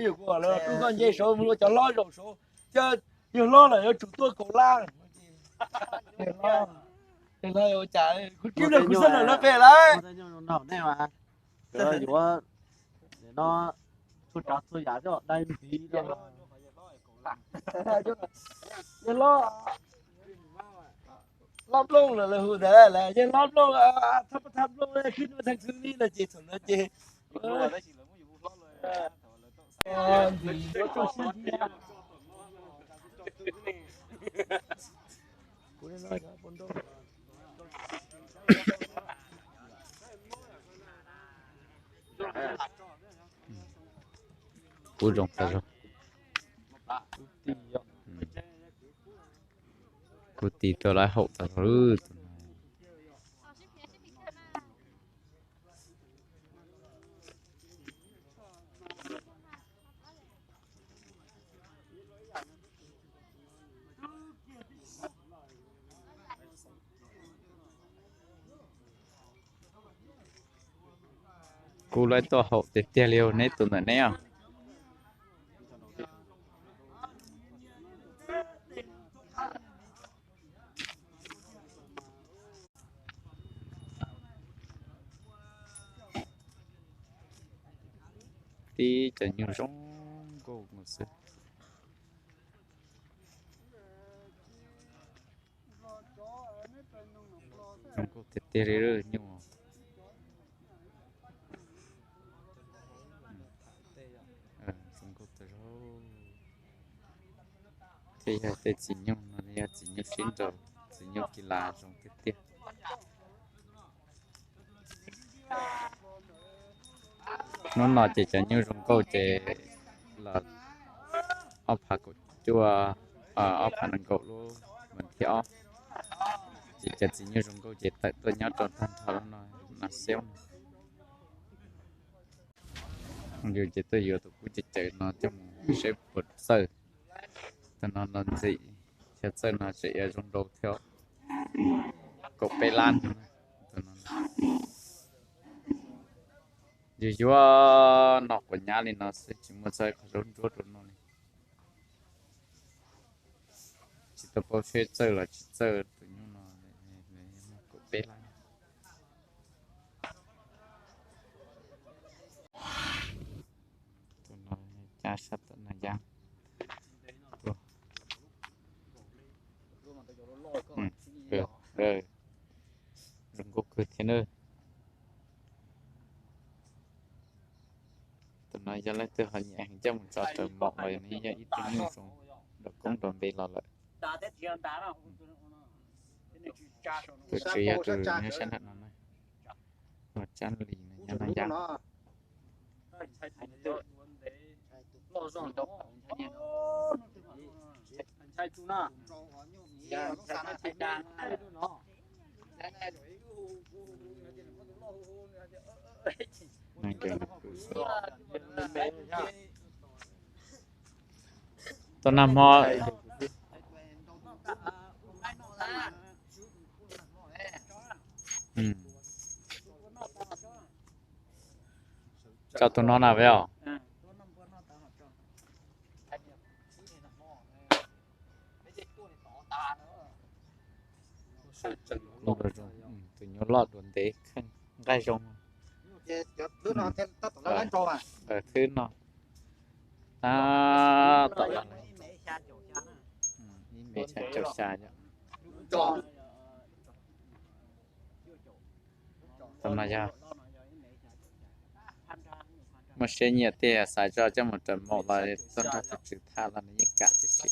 Yog kuv los rub koj nce saud mus ua cov hlob zaum saud, thiab yog hlob lawm yuav tsum tuaj kaum lab. Ua cas kuv tib pliag kuv xab lawm lawv pem lawm. Yuav no txhua tsav txhua yam coj dai tiv. Yog hlob, hlob nplooj lawm lawv hu ntawd lawm, yog hlob nplooj, thab thab nplooj khib nuj thaj khwb li no ces thaum ntawd ces kuv zoo tas zog. Kuv tis tau lawv haum tas zog lawm. Kuv lawv tuaj haum tiag tiag li neb tus ntawm neb os. Tib cov nyuj zoo nkauj xwb. Zoo nkauj tiag tiag li nyuj. Zoo nkauj tas zog. Thiab yog tej txiv nyuj no yog txiv nyuj sib nraus, txiv nyuj kis las zoo tiag tiag. Hnub no ces cov nyuj zoo nkauj ces los ob phav kaum cuaj, ob phav nees nkaum lub vas thib ob, ces cov txiv nyuj zoo nkauj ces tawm tuaj nyob rau tag nrho lub no, no xeb no. Yus ces tuaj yuav tus kub cawv cawv no coj mus seb puas txawj. Tus no no ntxim, yog txawj no tseem yuav zoo nraus thiab. Kaum peb lab. Yus yuav noj quav nyab li no xwb tsis muaj txawj qhov zaub ntsuab rau noj li. Tsis tau paub seb txawj los tsis txawj tus nyuj no. Kaum peb lab. Tus no cab sab tom no yab. Zoo nkauj kawg thiab na. Tus no yog leej twg ho nyiam heev coj mus tso raws maum los nws yog ib tug nyuj zoo nrov koob nrov npe los lawm. Tus tswv yog tus nyob sab nram no na. Ua tsab lis no nyob no yab. Tau nag hmo tso tus no na ve os. Tus nyuj loj duav ntev kheej nqaij zoo. Thwb no tab tom los ib me xya caum xya yom. Tus no yog muaj siab nyiam tiag xav tso coj mus raws maum los tuaj nrog tus tswv tham los nws yeej kam tib si.